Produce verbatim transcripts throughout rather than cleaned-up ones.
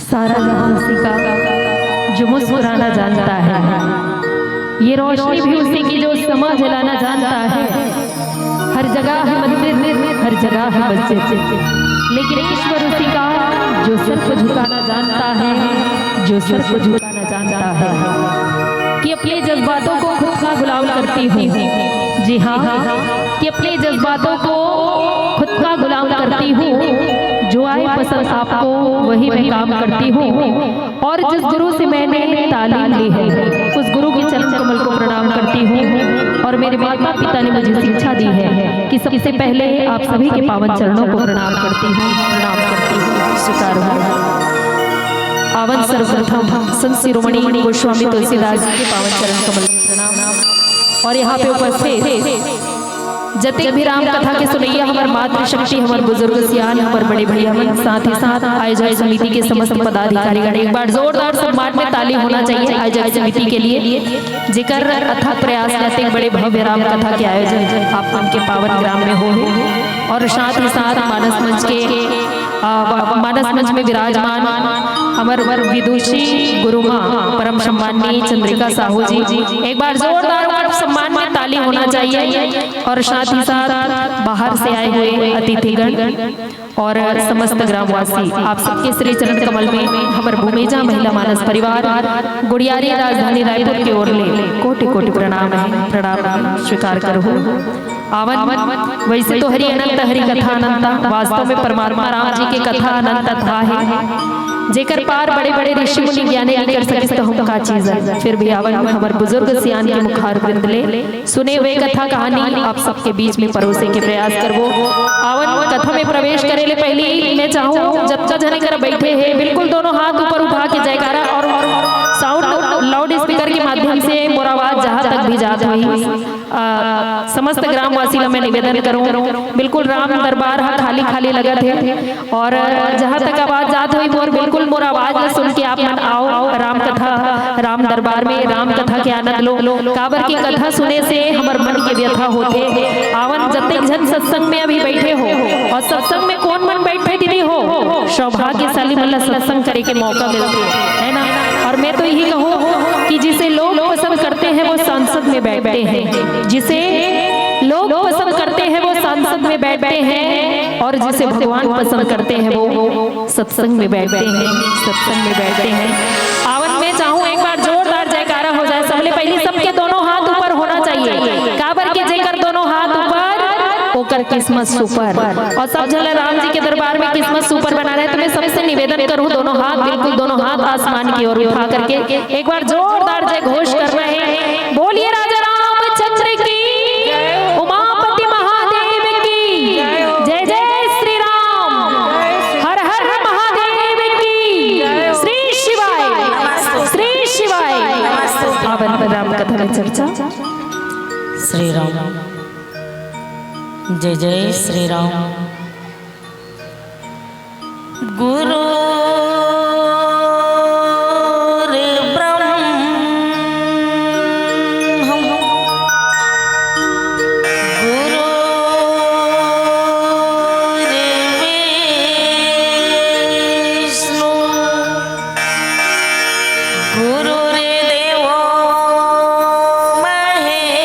सारा जहां उसी का, जो मुस्कुराना जानता है। ये रोशनी भी उसी की, जो समा जलाना जानता है। हर जगह है मंदिर, हर जगह है मस्जिद, लेकिन ईश्वर उसी का, जो सर को झुकाना जानता है, जो सर को झुकाना जानता है। कि अपने जज्बातों को खुद का गुलाम करती हूँ। जी हाँ, कि अपने जज्बातों को खुद का गुलाम करती हूँ। जो आए पसंद आपको, वही मैं काम करती हूँ। और जिस गुरु से मैंने तालीम ली है, उस गुरु के चरण कमल को प्रणाम करती हूँ। और मेरे माता पिता ने मुझे शिक्षा दी है कि सबसे पहले आप सभी के पावन चरणों को प्रणाम करती हूँ, प्रणाम करती हूँ, स्वीकार हो। आवन सर्वप्रथम संत शिरोमणि गोस्वामी तुलसीदास जी के पावन चरण कमल को प्रणाम। और यहाँ पे उपस्थित जतेक भी राम कथा के सुनइया, हमर मातृशक्ति, हमर बुजुर्ग सियान, हमर बड़े भैया मन, साथ ही साथ आयोजक समिति के समस्त पदाधिकारीगण, एक बार जोरदार सम्मान में ताली होना चाहिए आयोजक समिति के लिए, जेकर अथक प्रयास रहते बड़े भव्य राम कथा के आयोजन आप मन के पावन ग्राम में हो हे। और साथ ही साथ मानस मंच के, अ, मानस मंच में विराजमान हमर विदुषी गुरु माँ परम सम्माननीय चंद्रिका साहू जी, एक बार जोरदार और सम्मान में ताली होना चाहिए। और साथ ही साथ बाहर से आए हुए अतिथिगण और समस्त ग्रामवासी, आप सबके श्री चरण कमल में हमर भूमिजा महिला मानस परिवार गुड़ियारी राजधानी रायपुर के ओर ले कोटि कोटि प्रणाम हे, प्रणाम स्वीकार करहु। आवन, वैसे तो हरि अनंत हरि कथा अनंता, वास्तव में परमात्मा राम जी के कथा अनंत अथाह हे, जेकर पार बड़े बड़े ऋषि मुनि ज्ञानी नइ कर सकिस, तो हम का चीज हन। फिर भी आवन, हमर बुजुर्ग सियान के मुखारविंद ले सुने हुए कथा कहानी आप सबके बीच में परोसे के प्रयास करबो। आवन, कथा में प्रवेश करे ले पहली मैं चाहूँ, जतका झने कर बैठे हे, बिल्कुल दोनों हाथ ऊपर उठा के जयकारा और साउंड लाउड स्पीकर के माध्यम से मोर आवाज जहाँ तक भी जात होही, अ, समस्त ग्रामवासी ला मैं निवेदन करूँ, बिल्कुल राम दरबार हा खाली खाली लगत हे। और जहाँ तक आवाज जात होही, मोर बिल्कुल मोर आवाज ला सुन के आप मन आओ राम कथा, राम दरबार में राम कथा के आनंद लो। काबर के कथा सुने से हमर मन के व्यथा होथे। आवन, जतेक झन सत्संग में अभी बैठे हो, और सत्संग में कोन मन बैठे दीदी हो, सौभाग्यशाली मन ला सत्संग करे के मौका मिलथे, है ना? और मैं तो यही कहूँ कि जिसे लोग पसंद करते हैं वो संसद में बैठते हैं, जिसे लोग पसंद करते हैं वो संसद में बैठते हैं, और जिसे भगवान पसंद करते हैं वो सत्संग में बैठते हैं, सत्संग में बैठते हैं। आवन, मैं चाहूँ एक बार जोरदार जयकारा हो जाए। सबले पहली सबके दोनों हाथ ऊपर होना चाहिए। काबर के जेकर दोनों हाथ ऊपर, ओकर किस्मत सुपर। और सब झन ला राम जी के दरबार में किस्मत सुपर बना रहे, तो मैं सबसे निवेदन करूँ, दोनों हाथ, बिल्कुल दोनों हाथ आसमान की ओर उठा करके एक बार जोरदार जय घोष करना है। बोलिए राजा रामचंद्र की, उमापति महादेव की, जय जय श्री राम, हर हर महादेव की, श्री शिवाय, श्री शिवाय। आवन, राम कथा में चर्चा। श्री राम। जय जय श्री राम। गुरुर्ब्रह्म गुरुर्विष्णु गुरुर्देवो महेश्वरा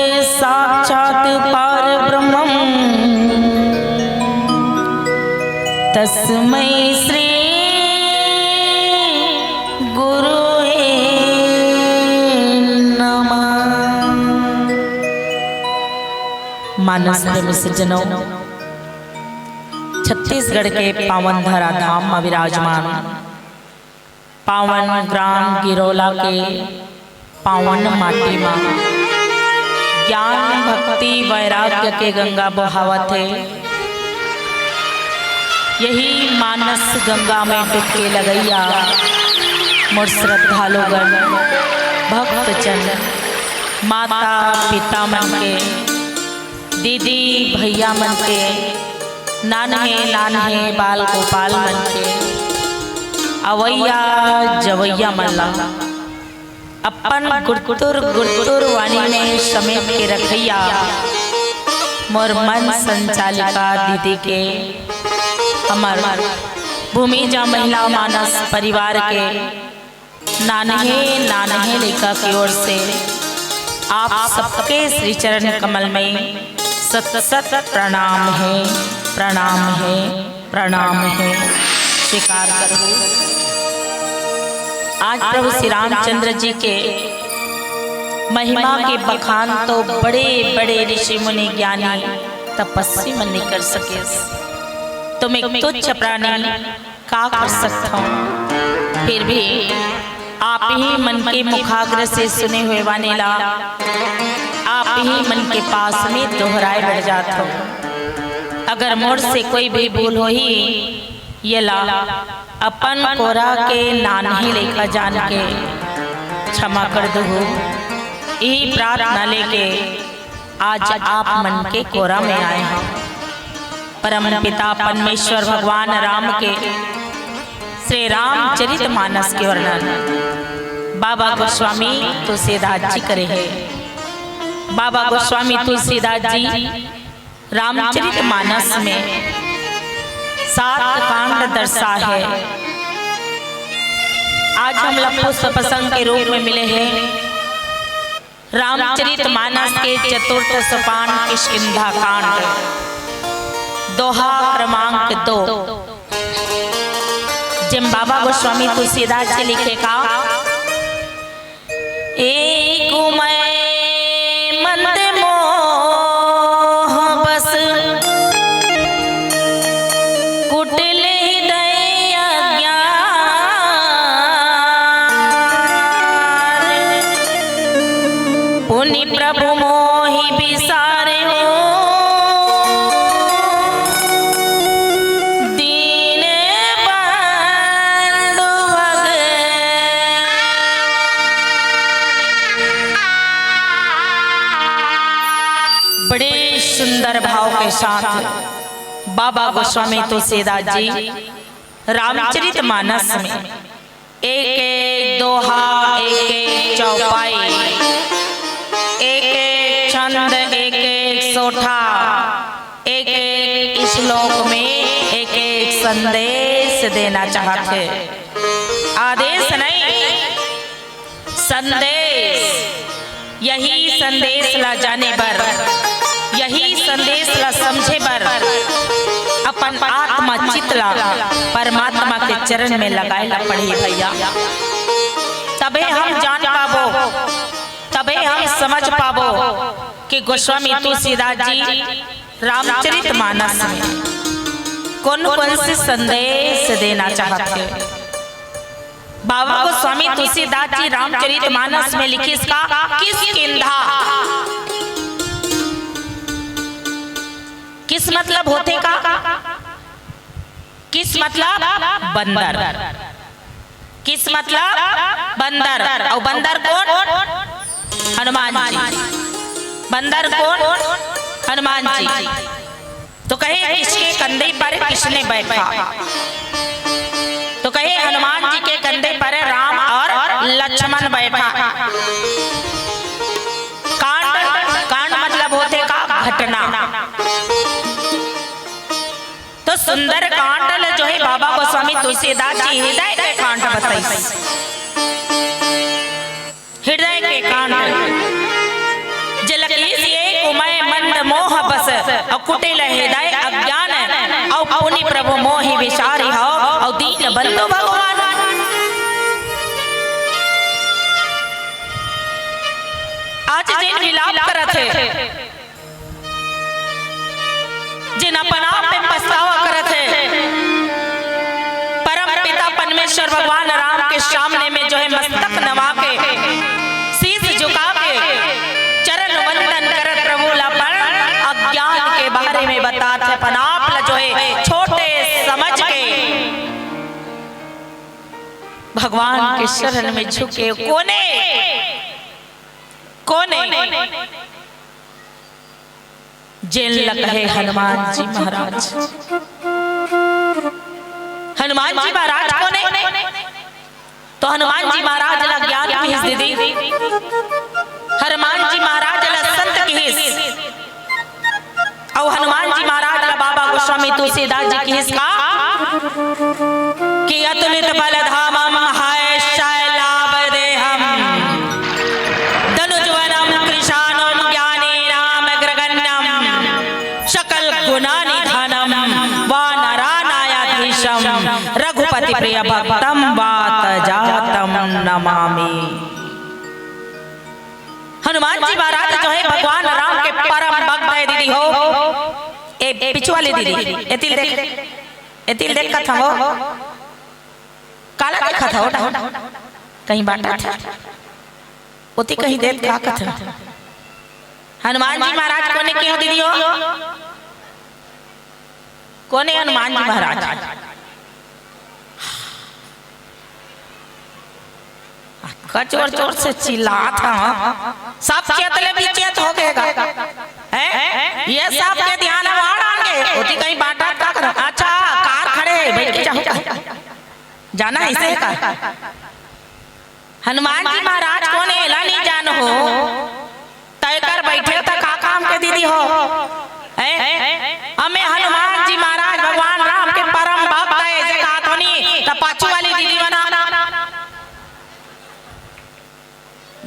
गुरुर्साक्षात् परब्रह्मम् तस्मै श्री गुरुवे नमः। मानस प्रेमी सज्जनों, छत्तीसगढ़ के पावन धराधाम म विराजमान पावन ग्राम गिरोला के पावन माटी म ज्ञान, भक्ति, वैराग्य के गंगा बोहावत हे। यही मानस गंगा में डुबकी लगइया मोर श्रद्धालुगण, भक्तजन, माता पिता मन के, दीदी भैया मन के, नान्हे नान्हे बाल गोपाल मन के, अवैया जवैया मन ला अपन गुरतुर गुरतुर वाणी में समेट के रखइया मोर मन संचालिका दीदी के, हमर भूमिजा महिला मानस परिवार के नान्हे नान्हे लइका के ओर से आप सबके श्री चरण कमल में सत सत प्रणाम हे, प्रणाम हे, प्रणाम हे। स्वीकार करहु। आज प्रभु श्री रामचंद्र जी के महिमा के बखान तो बड़े बड़े ऋषि मुनि ज्ञानी तपस्वी मन नइ कर सकेस। तुम एक तुच्छ प्राणी का कर सकथव? फिर भी आप ही मन के मुखाग्र से सुने हुए वाणी ला आप ही मन के पास में दोहराए बर जात हव। अगर मोर से कोई भी भूल होही, येला अपन कोरा के नान्ही लेखा जान के क्षमा कर दो। यही प्रार्थना लेके आज आप मन के कोरा में आए हैं। परम पिता परमेश्वर भगवान राम के श्री रामचरित मानस के वर्णन बाबा गोस्वामी तुलसीदास जी करे हैं। बाबा गोस्वामी तुलसीदास जी रामचरित मानस में सात कांड दर्शा है। आज हमला पुष्प प्रसंग के रूप में मिले हैं रामचरित मानस के चतुर्थ सोपान किष्किंधा कांड, दोहा क्रमांक दो, जेम बाबा गोस्वामी तुलसीदास जी लिखे का, एक उमय मंद मोह बस, कुटिल हृदय अज्ञान, पुनि प्रभु मोहि बिसारे हो, दीन बंधु भगवान। बड़े सुंदर भाव के साथ बाबा गोस्वामी तुलसीदास जी रामचरित मानस में एक एक दोहा, एक एक चौपाई, एक एक छंद, एक एक सोठा, एक एक श्लोक में एक एक संदेश देना चाहत हे। आदेश नहीं, संदेश। यही संदेश ला जाने बर, यही संदेश ला समझे बर अपन आत्मा चित ला परमात्मा के चरण में लगाए ला पड़ही भैया। तभे हम जान पाबो, तभे हम समझ पाबो कि गोस्वामी तुलसीदास जी रामचरित मानस में कौन कौन से संदेश देना चाहत हे। बाबा गोस्वामी तुलसीदास जी रामचरित मानस में लिखिस का, किष्किंधा। किस मतलब होथे का? किस मतलब बंदर। किस मतलब बंदर। अउ बंदर कोन? हनुमान जी। बंदर कोन? हनुमान जी। तो कहे, किसके कंधे पर किसने बैठा? तो कहे, हनुमान जी के कंधे पर राम और लक्ष्मण बैठा। कांड, कांड मतलब होथे का? घटना। तो सुंदर कांड ल जो हे बाबा गोस्वामी तुलसीदास जी हृदय के कांड बताइस। हृदय के कांड। जे लखीस एक उमय मंद मोह बस, अउ कुटिल हृदय अज्ञान, अउ पुनि प्रभु मोहि बिसारी हव, अउ दीन बंधु भगवान। आज जेन विलाप करत हे, जेन अपन आप में पछतावा करत हे, परम पिता परमेश्वर भगवान राम के सामने में जो हे मस्तक नवा के, शीश झुका के, चरण वंदन करत प्रभु ला अपन अज्ञान के बारे में बतात हे, अपन आप ला जो हे छोटे समझ के भगवान के शरण में झुके। कोने, कोने जेन ल कहे हनुमान जी महाराज। हनुमान जी महाराज कोने? तो हनुमान जी महाराज ला ज्ञान किहिस दीदी, हनुमान जी महाराज ला संत किहिस, अउ हनुमान जी महाराज ला बाबा गोस्वामी तुलसीदास जी किहिस का कि अतुलित बल धामम हय शैलाभ देहम दनुजवनम कृशानुम ज्ञानीनामग्रगण्यम सकल गुणानिधानम वानरानायाधीशम रघुपति प्रिय भक्तम वात जातम नमामि। हनुमान जी महाराज जो हे भगवान राम के परम भक्त हे दीदी हो। ए, ए पिछू वाली दीदी, एती ल देख, एती ल देख कथव हो। काला देखत हव? कहीं बांटत हे? ओती कहीं देत का कथन? हनुमान जी महाराज कोने के हो दीदी हो? कोने हनुमान जी महाराज? का जोर जोर से चिल्लात हव? सब चेत ले भी चेत हो गे गा। हैं? ये सब के ध्यान हवा डांगे। ओती कहीं बांटत का करव? अच्छा, कार खड़े हे, बइठ के जाहू का? जाना हे अइसे का? हनुमान जी महाराज कोन हे, एला नइ जान हो? तय कर बइठे त का काम के दीदी हो? हैं? अमे हनुमान जी महाराज भगवान राम के परम भक्त हे, जे कहा तो नहीं, त पाछू वाली दीदी बना।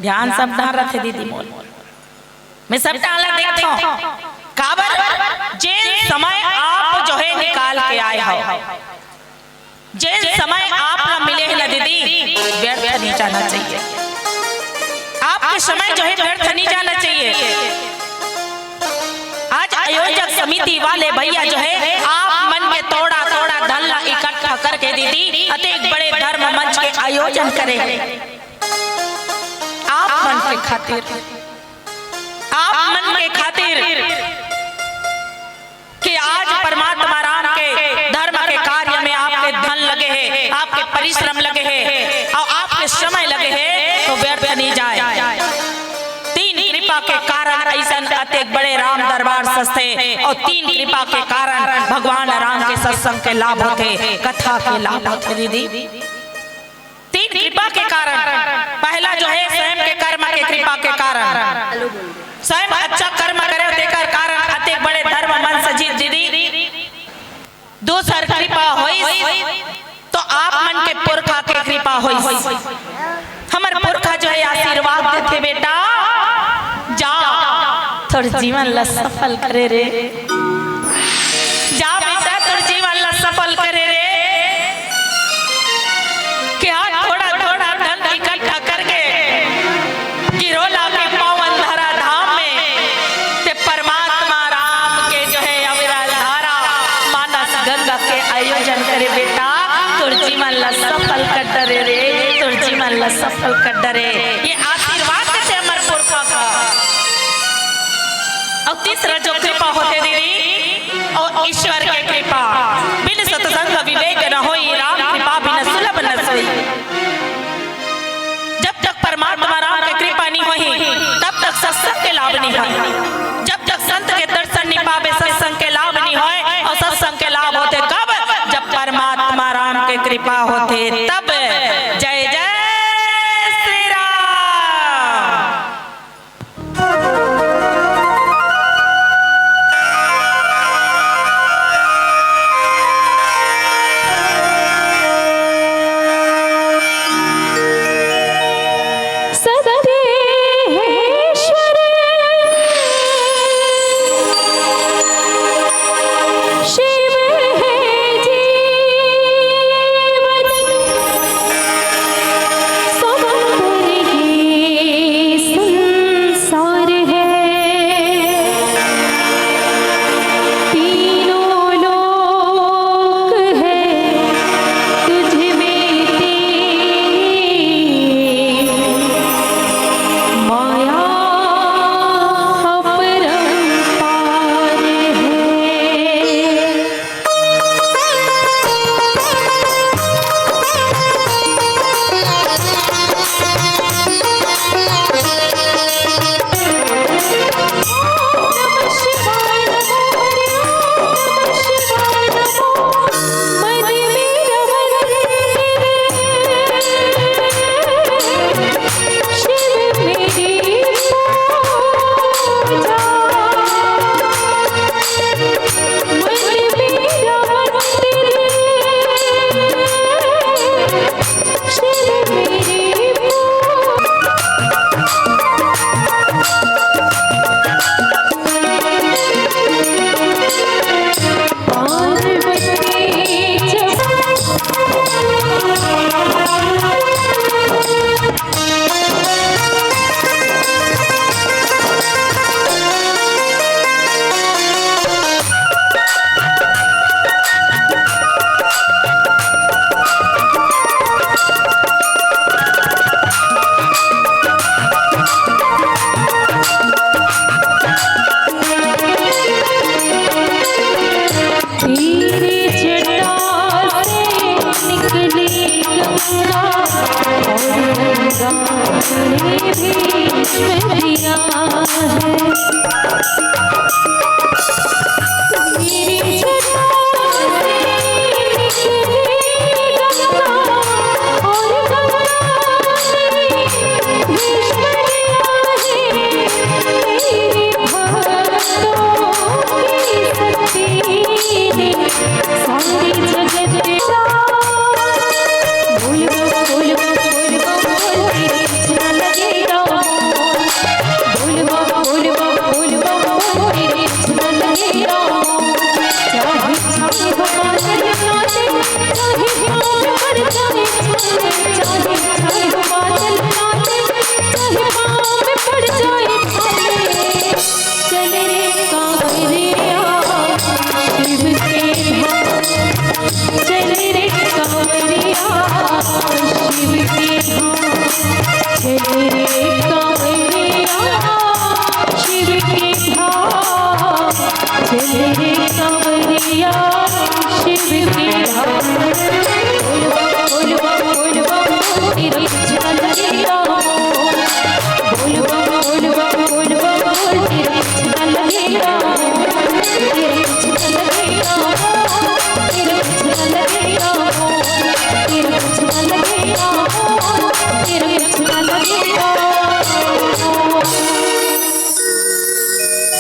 ध्यान सब डाहर रथे दीदी मोर। मैं सब डाहर ला देखथव। काबर? जेन समय आप जो हे निकाल के आए हव, जेन समय आप ला मिले हे ना दीदी, व्यर्थ नहीं जाना चाहिए। आपके समय जो हे व्यर्थ नहीं जाना चाहिए। आज आयोजक समिति वाले भैया जो हे आप मन के तोड़ा तोड़ा धन ला इकट्ठा करके दीदी अतेक बड़े धर्म मंच के आयोजन करे हे। आप मन के खातिर, आप मन के खातिर कि आज परमात्मा राम के धर्म के कार्य में आपके धन लगे हे, आपके परिश्रम लगे हे अउ आपके समय लगे हे, तो व्यर्थ नहीं जाए। तीन कृपा के कारण अइसन अतेक बड़े राम दरबार सजथे अउ तीन कृपा के कारण भगवान राम के सत्संग के लाभ होथे, कथा के लाभ होथे दीदी। तीन कृपा के कारण, पहला जो हे स्वयं के कर्म के कृपा के कारण, स्वयं अच्छा कर्म करे तेकर कारण अतेक बड़े धर्म मंच सजिस दीदी। दूसर कृपा होइस तो आप मन के पुरखा के कृपा होइस। हमर पुरखा जो हे आशीर्वाद देथे, बेटा जा तोर जीवन ला सफल करे रे। जा बेटा, तोर जीवन ला सफल करे रे। के आज थोड़ा थोड़ा धन इकट्ठा करके गिरोला के पावन धरा धाम में ते परमात्मा राम के जो हे अविरल धारा मानस गंगा के आयोजन करे बेटा, तोर जीवन ला सफल कर डरे रे, तोर जीवन ला सफल कर डरे। ये आशीर्वाद देथे हमर पुरखा का। अउ तीसरा जो कृपा होथे दीदी, अउ ईश्वर के कृपा। बिन सत्संग विवेक न होई, राम कृपा बिन सुलभ न सोई। जब तक परमात्मा राम के कृपा नहीं होही, तब तक सत्संग के लाभ नहीं होय। जब तक संत के दर्शन नहीं पाबे, सत्संग के लाभ नहीं होय। अउ सत्संग के लाभ होथे कब? जब परमात्मा राम के कृपा होथे तब। जय जय श्री राम।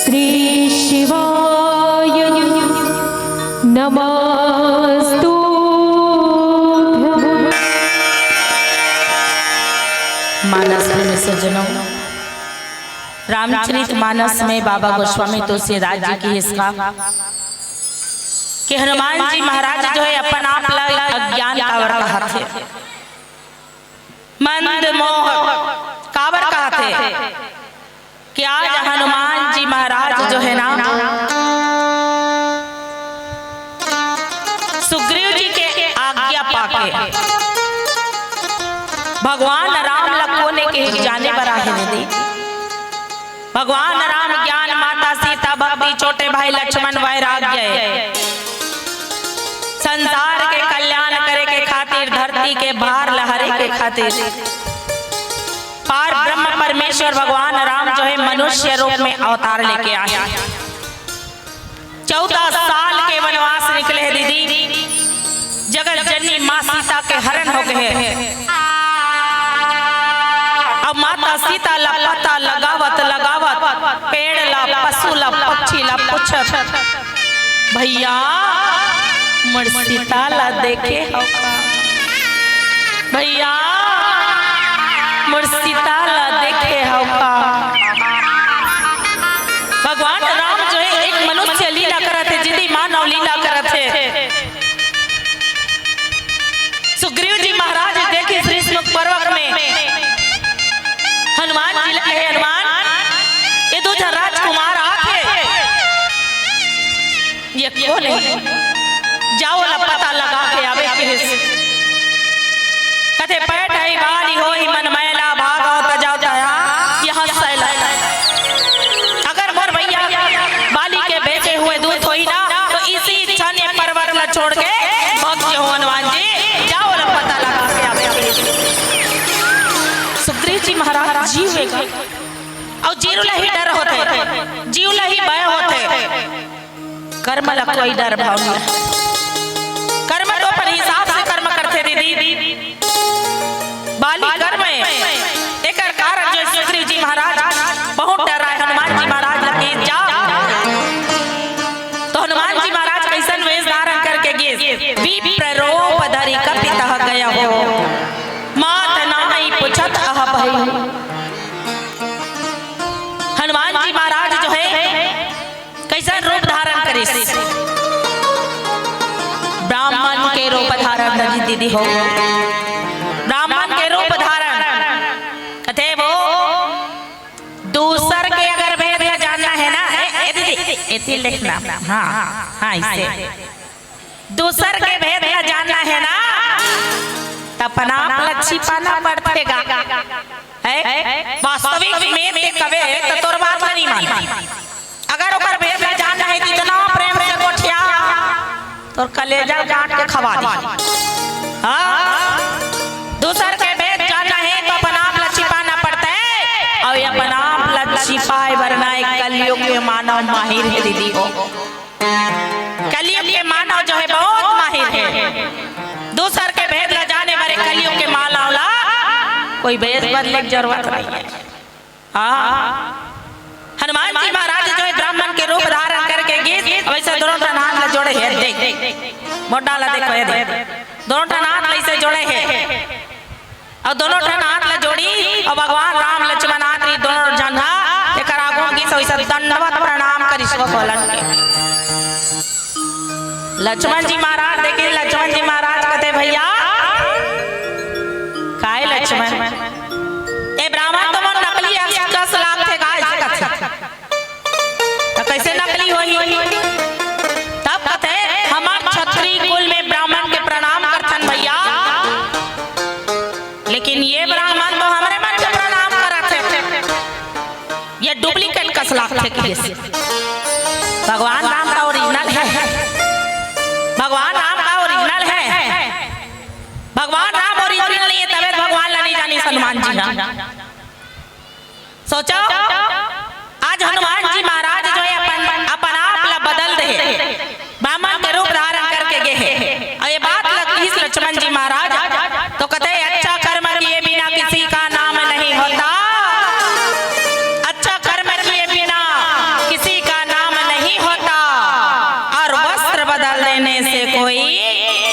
श्री शिवाय नमस्तुभ्यं। मानस में सज्जनों, रामचरित मानस में बाबा गोस्वामी तुलसीदास जी के इसका कि हनुमान जी महाराज जो है अपन आप ला अज्ञान कावर कहत हे, मंद मोह काबर कहत हे कि आज हनुमान जी महाराज जो है ना, सुग्रीव जी के आज्ञा पाके भगवान राम ला कोने के जाने बर आहे दीदी। भगवान राम ज्ञान, माता सीता भक्ति, छोटे भाई लक्ष्मण वैराग्य, संसार के कल्याण करे के खातिर, धरती के भार लहरे के खातिर पार ब्रह्म परमेश्वर भगवान राम जो है मनुष्य रूप में अवतार लेके आए। चौदह साल के वनवास निकले हे दीदी, जगत जननी माँ सीता के हरण हो गए हे। अब माता सीता ला पता लगावत लगावत पेड़ ला, पशु ला, पक्षी ला पूछत, भैया मोर सीता ला देखे हव का? भैया मोर सीता ला देखे हव का? भगवान राम जो है एक मनुष्य लीला करत हे, जिदी मानव लीला करत हे। सुग्रीव जी महाराज देखिस ग्रीष्म पर्वक में हनुमान जी ला कहे, हनुमान, ये दू झन राजकुमार आत हे, ये कोन हे? जाओ ला पता लगा के आवे किहिस। कथे, पैठ हई बाली होही मन मैला, भागव तजव तहाँ यह सैला। अगर मोर भैया बाली के भेजे हुए दूत होही ना, तो इसी क्षण ये पर्वत ला छोड़ के भग जाहूं हनुमान जी, जाओ ला पता लगा के आवे। सुग्रीव जी महाराज जीव हे का? अउ जीव ला ही डर होथे, जीव ला ही भय होथे। कर्म ला कोई डर भाव नहीं। कर्म तो अपन हिसाब से कर्म करथे दीदी। बाली कर्म हे। एकर कारण जो सुग्रीव जी महाराज बहुत डराए हनुमान जी महाराज ला कि जा। तो हनुमान जी महाराज कैसन वेश धारण करके गिस? विप्र रूप धरि कपि तह गयहु, मात नाहीं पुछत अहा भई। हनुमान जी महाराज जो है कैसन रूप धारण करिस? ब्राह्मण के रूप धारण करिस दीदी हो, ब्राह्मण के रूप धारण। कथे वो, दूसर के अगर भेद ला जानना हे ना, ए, ए दीदी, एती लिखना, हाँ, हाँ, इसे। दूसर के भेद ला जानना हे ना, त अपन आप ला छिपाना पड़थे गा। है? वास्तविक में ते कबे त तोर बात ला नहीं मानही। अगर ओकर भेद ला जानना हे त इतना प्रेम से गोठिया, तोर कलेजा काट के खवा दी। हाँ? दूसर के भेद जानना हे त अपन आप ला छिपाना पड़थे। पाए बर ना एक कलयुग के मानव माहिर हे दीदी हो। कलयुग के मानव जो है बहुत माहिर है। दूसर के भेद ला जाने वाले कलयुग के मानव ला कोई भेद बदले के जरूरत नहीं है। हाँ, हनुमान जी महाराज जो है ब्राह्मण के रूप धारण करके गिस, वैसे दोनों ठन हाथ ला जोड़े हे, देख, मोटा ला देखो, ये देख, दोनों ठन हाथ ला ऐसे जोड़े हे। अउ दोनों ठन हाथ ला जोड़ी अउ भगवान राम लक्ष्मण आत रही, दोनों झन हा एकर आगू म गिस, वैसे दंडवत प्रणाम करिस वो भोलन के। लक्ष्मण जी महाराज देखे, लक्ष्मण जी महाराज कथे, "भैया, काय लक्ष्मण, ए ब्राह्मण तो मोर नकली अस कस लागथे, काय से कथे?" त कैसे नकली होही? तब कथे, "हमर क्षत्रिय कुल में ब्राह्मण के प्रणाम करथन भैया, लेकिन ये ब्राह्मण तो हमरे मन के प्रणाम करत हे। ये डुप्लीकेट कस लागथे।" कि भगवान राम का ओरिजिनल है, भगवान राम का ओरिजिनल है, भगवान राम ओरिजिनल नहीं है, तबे तो भगवान ला नहीं जानिस हनुमान जी हा। सोचो, आज हनुमान जी महाराज जो है अपन, अपन आप ला बदल दे, ब्राह्मण के रूप धारण करके गे हे। अउ ये बात ला कहिस लक्ष्मण जी महाराज तो कथे, "अच्छा कर्म किए बिना किसी का नाम नहीं होता, अच्छा कर्म किए बिना किसी का नाम नहीं होता, और वस्त्र बदल देने से कोई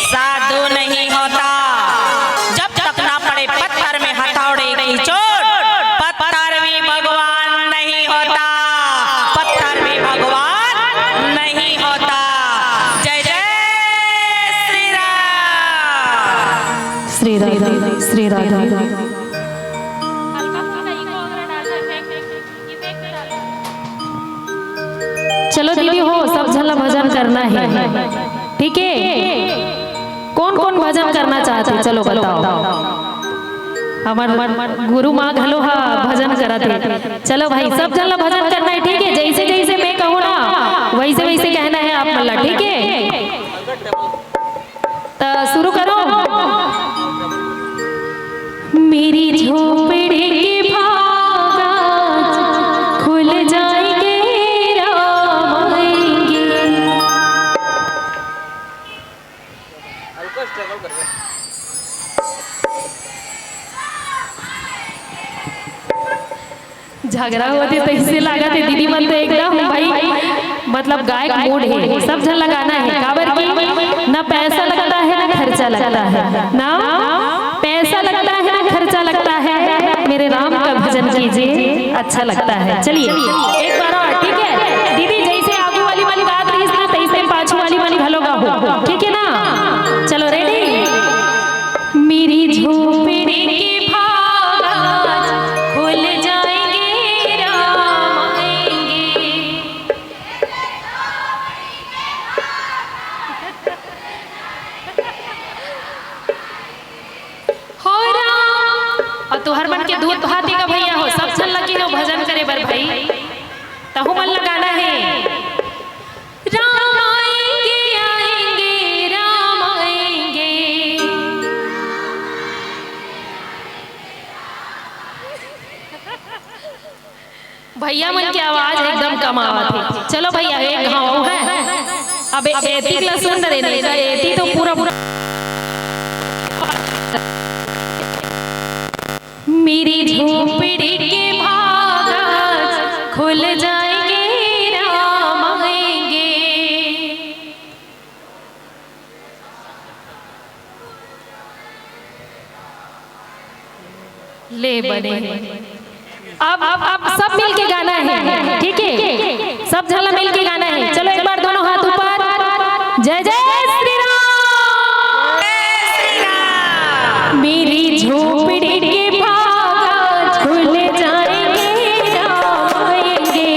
साधु नहीं होता।" जब तक ना पड़े पत्थर में हथौड़े की चोट, पत्थर भी भगवान नहीं होता, पत्थर भी भगवान नहीं होता। जय जय श्री राम। श्री राधे, श्री राधे। चलो दीदी हो, सब झन ला भजन करना है, ठीक है? कौन कौन भजन करना चाहते, चलो बताओ। हमर गुरु माँ घलो हा भजन करत हे। चलो भाई, सब झन ला भजन करना है, ठीक है? जैसे जैसे मैं कहूँ ना, वैसे वैसे कहना है आप मन ला, ठीक है? त शुरू करो। मेरी झोपड़ी के भाग आज खुल जाएंगे, राम आएंगे। झगड़ा होत हे तइसे लागत हे, दीदी मन तो एकदम भाई, मतलब गायक मूड हे, सब झन ला गाना हे, काबर कि ना पैसा लगता है ना खर्चा लगता है, ना पैसा लगता है ना खर्चा लगता है, मेरे राम का भजन कीजिए, अच्छा लगता है। चलिए एक बार और, ठीक है दीदी, जैसे आगू वाली मन गात रहिस ना, तइसे पाछू वाली मन घलो गाहू, ठीक है ना? चलो रेडी। मेरी झोपड़ी के भाग आज खुल जाएंगे, राम आएंगे। हो राम। अउ तुहर मन के दूध भात हे का भैया हो, सब झन लगे हो भजन करे बर भाई, तहू मन ला गाना हे। राम आएंगे, आएंगे, राम आएंगे। भैया मन के आवाज एकदम कम आवत हे। चलो भैया, एक घाव है। अब एती ला सुन रहे नहीं, तो एती तो पूरा, पूरा। मेरी झोपड़ी के भाग आज खुल जाएंगे, राम आएंगे। ले बने। अब, अब, अब सब मिल के गाना है, ठीक है? सब झन ला मिल के गाना है। चलो एक बार दोनों हाथ ऊपर। जय जय श्री राम। मेरी झोपड़ी के भाग आज खुल जाएंगे, राम आएंगे।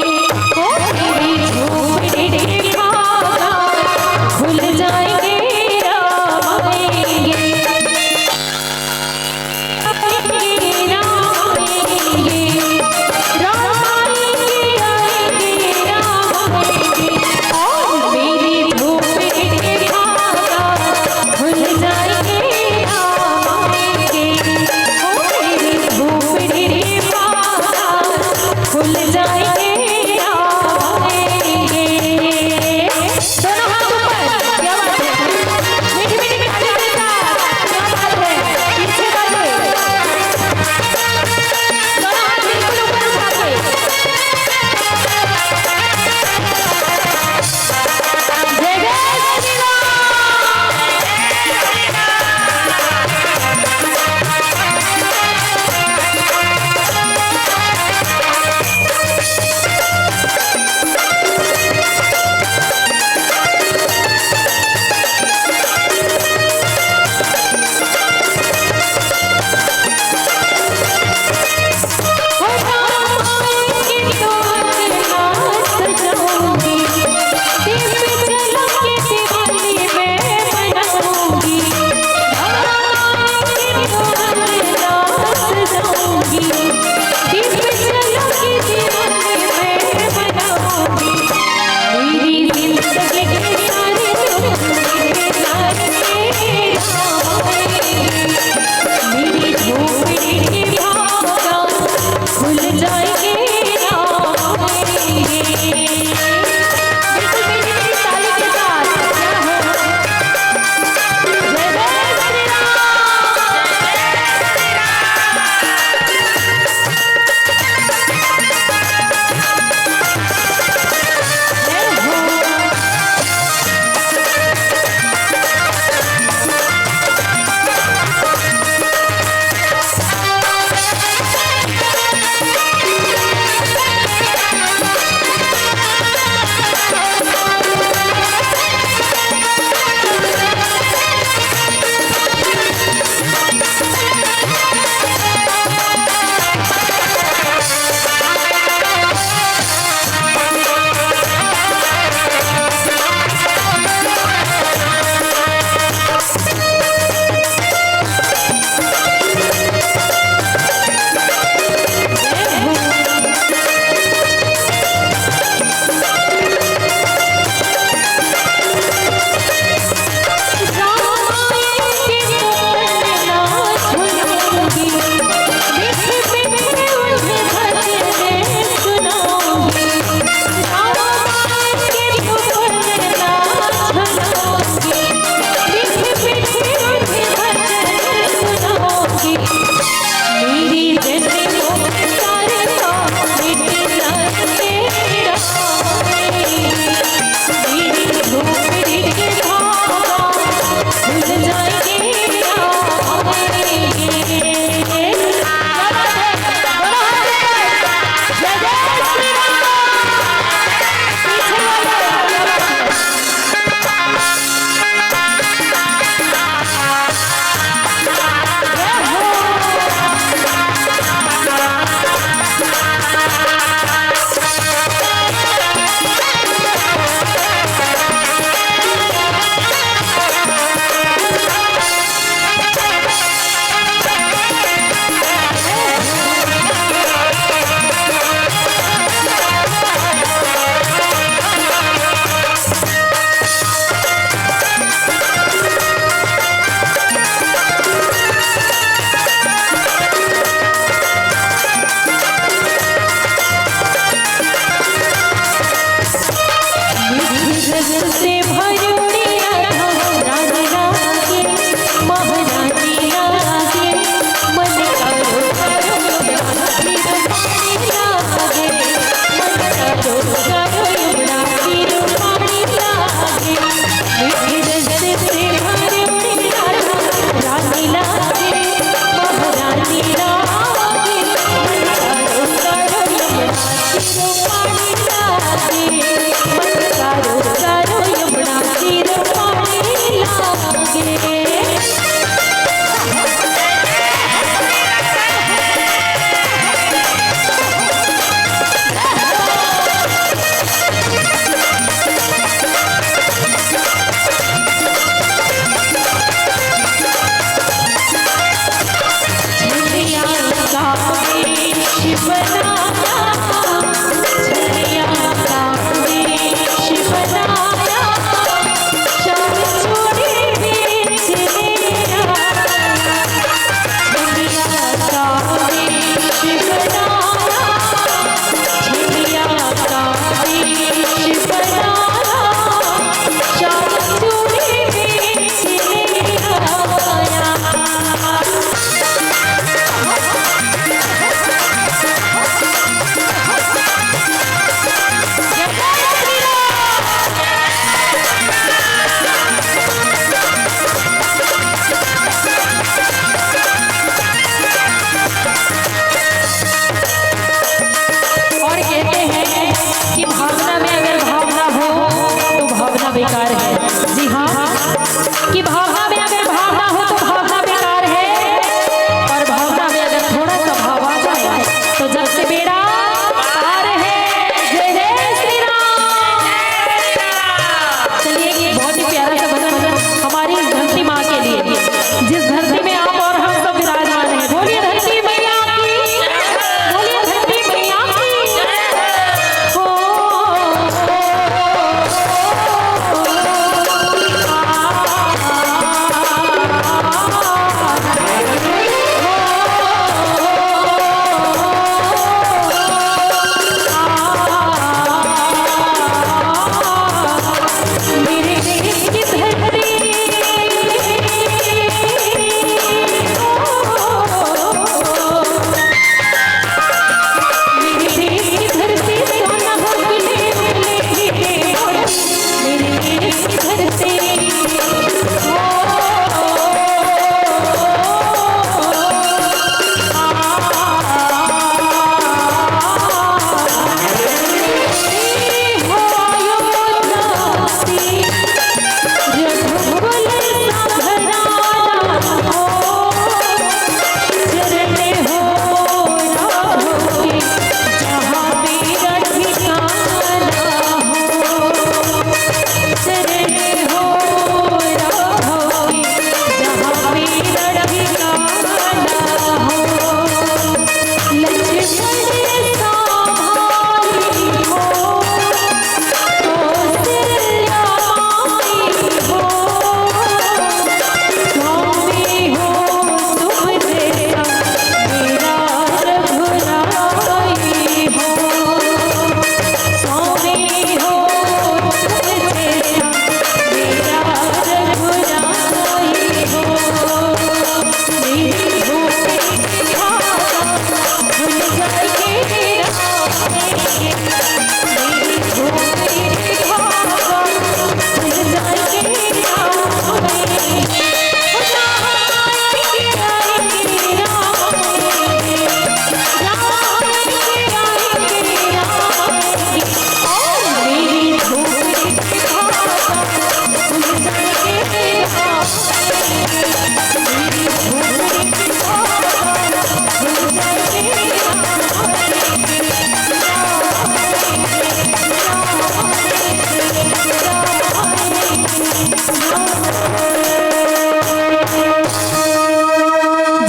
ओ मेरी झोपड़ी के भाग आज खुल जाएंगे, राम आएंगे। जाएंगे, राम आएंगे। बिल्कुल मीठी मीठी ताली के साथ, क्या हो? जय जय श्री राम। जय हो।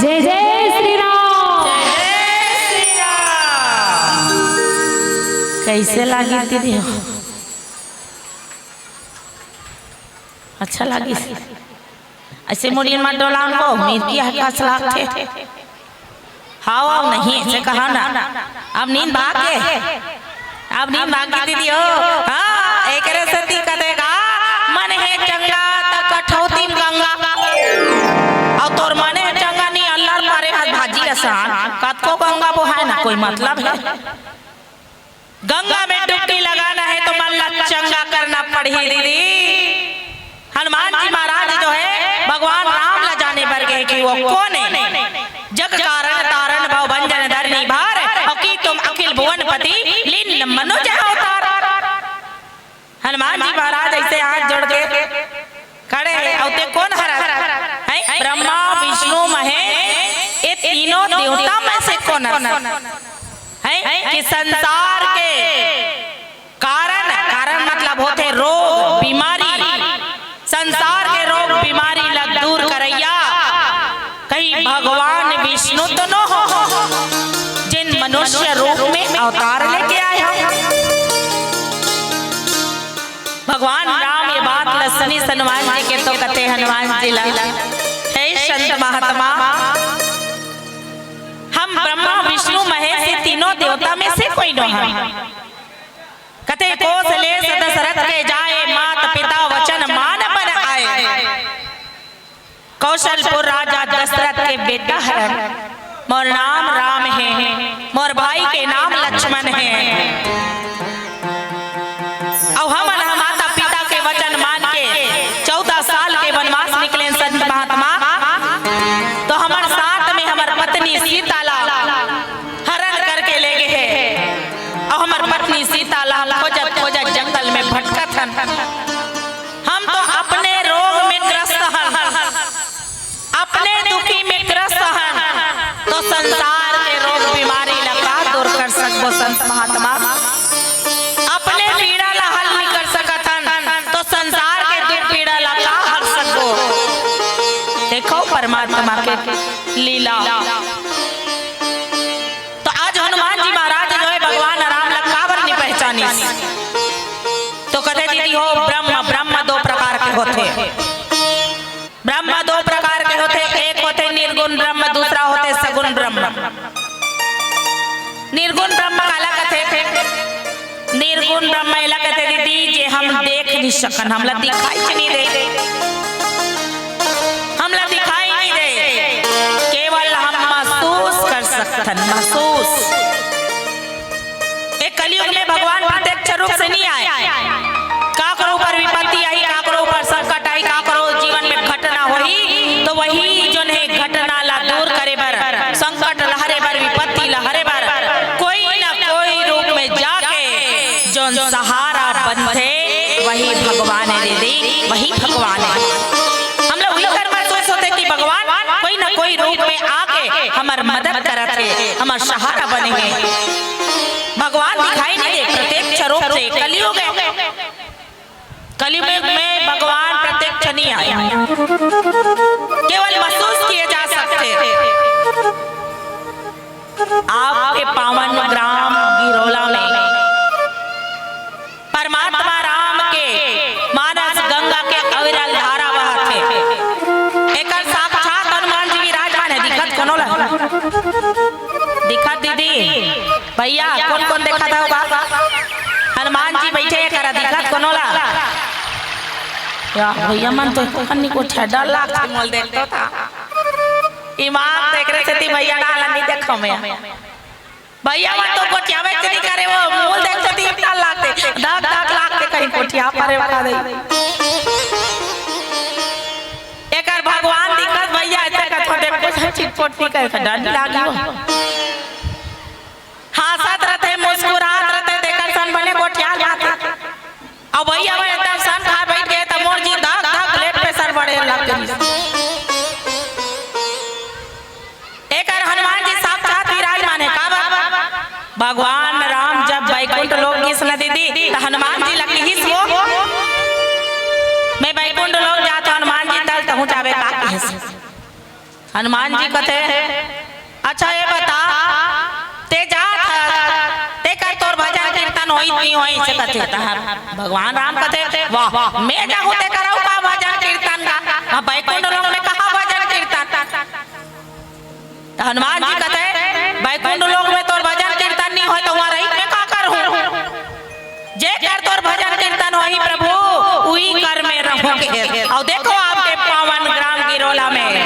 जय जय श्री राम। कैसे लागिस दीदी? अच्छा लागिस। अइसे मुड़िया म डोलाव न, मिर्गी ह कस लागथे। हाव, हाव, नहीं, अइसे कहा ना। अब नींद भाग गे, अब नींद भाग गे दीदी हो। हाँ, एकरे सेती कथे गा, मन हे चंगा त कठौती म गंगा। अउ तोर मन हे चंगा नहीं, अल्लर पारे भाजी असान, कतको गंगा बोहाय ना, कोई मतलब हे? गंगा में डुबकी लगाना है तो मन ला चंगा करना पड़ही दीदी। हनुमान जी महाराज जो है भगवान राम ला जाने बर गे कि वो कोन हे। जग कारण तारण भव भंजन धरनी भार, अउ की तुम अखिल भुवन पति लीन मनुज अवतार। हनुमान जी महाराज अइसे हाथ जोड़ के खड़े हे, अउ ते कोन हरस? हैं? ब्रह्मा, विष्णु, महेश, ये तीनों देवता में से कोन हरस? हैं? कि संसार के कारण, कारण मतलब होथे रोग, बीमारी, संसार के रोग बीमारी ला दूर करइया कहीं भगवान विष्णु तो नो हो, जेन मनुष्य रूप में अवतार लेके आए हो। भगवान राम ये बात ल सुनिस हनुमान जी के तो कथे हनुमान जी ला, हे संत महात्मा, हम ब्रह्मा विष्णु महेश ये तीनों देवता में से कोई नो हन। कथे कोसलेस दशरथ के जाए, मात पिता वचन मान बन आए। कौशलपुर राजा दशरथ के बेटा हरन, मोर नाम राम हे, मोर भाई के नाम लक्ष्मण हे। अउ हमन ह माता पिता के वचन मान के चौदह साल के वनवास निकलेन संत महात्मा, तो हमर साथ में हमर पत्नी सीता ला हरण करके ले गे हे। अउ हमर पत्नी सीता ला हम खोजत खोजत जंगल में भटकत हन। हम तो अपने रोग में ग्रस्त हन, अपने दुखी में ग्रस्त हन, तो संसार के रोग बीमारी ला का दूर कर सकबो संत महात्मा? अपने पीड़ा ला हल नहीं कर सकत हन, तो संसार के दुख पीड़ा ला का हल सकबो? देखो परमात्मा के लीला। तो आज हनुमान जी महाराज जो है भगवान राम ला काबर नहीं पहचानिस? तो कथे दीदी हो, ब्रह्म, ब्रह्म दो प्रकार के होथे। ब्रह्म दो प्रकार के होथे, एक होथे निर्गुण ब्रह्म, दूसरा होथे सगुण ब्रह्म। निर्गुण ब्रह्म काला कथे? निर्गुण ब्रह्म एला कथे दीदी, जे हम देख नहीं सकन, हमला दिखाई नहीं दे, हमला दिखाई नहीं दे, केवल हम महसूस कर सकथन, महसूस। ए कलयुग में भगवान प्रत्यक्ष रूप से नहीं आए। काकरो ऊपर विपत्ति आही, काकरो ऊपर संकट आही, काकरो जीवन में घटना होही, तो वही जोन हे घटना ला दूर करे बर, संकट ला हरे बर, विपत्ति ला हरे बर, कोई ना कोई रूप में जाके जोन सहारा बनथे, वही भगवान हे दीदी, वही भगवान हे। हम लोग इकर महसूस होथे कि भगवान कोई ना कोई रूप में आके हमर मदद करत हे, हमर सहारा बने हे। भगवान दिखाई नहीं दे, प्रत्यक्ष रूप से कलयुग हे। कलयुग में भगवान प्रत्यक्ष नहीं आए, केवल महसूस किए जा सकते। आपके पावन ग्राम गिरोला में परमात्मा राम के मानस गंगा के अविरल धारा बहत हे। एकर साक्षात हनुमान जी विराजमान हे। दिखत कोनो ला? दिखत दीदी, भैया, कोन कोन देखत हव गा? हनुमान जी बैठे हे, करा दिखत कोनो ला? या भैया मन तो कन्नी को ठेडा लाग मोल देख तो था। ईमान तो एकरे सेती भैया ना ला नहीं देखो मैं। भैया मन तो गोठियाबे च नइ करे, वो मूल देख तो तीन साल लागथे, धक धक लागथे, कहीं गोठिया परे वाला नहीं। एकर भगवान दिखत भैया, ऐसे कथो देखो, सब चिटपोट नइ करे, डर नइ लागी वो। हाँसत रथे, मुस्कुरात रथे, तेकर सन बने गोठिया जाथे। अब भैया मन एकदम सन खा बैठ गए, त मोर जी धक धक blood pressure बढ़े लग गइस। एकर हनुमान जी साक्षात विराजमान हे। काबर? भगवान राम जब बैकुंठ लोक गिस न दीदी, त हनुमान जी ला किहिस वो, "मैं बैकुंठ लोक जात हूँ, हनुमान जी तल तहूँ जाबे का?" किहिस। हनुमान जी कथे, "अच्छा ये बता, ते जात हस, तेकर तोर भजन कीर्तन होई कि नइ होई?" से कथे। त भगवान राम कथे, "वाह, मैं जाहूँ तेकर अउ का भजन कीर्तन का? हाँ, बैकुंठ लोक में कहाँ भजन कीर्तन?" त हनुमान जी कथे, "बैकुंठ लोक में तोर भजन कीर्तन नइ होय त उहाँ रही मैं का करहूँ? जेकर तोर भजन कीर्तन होही प्रभु, उही कर में रहूँ।" अउ देखो आपके पावन ग्राम गिरोला में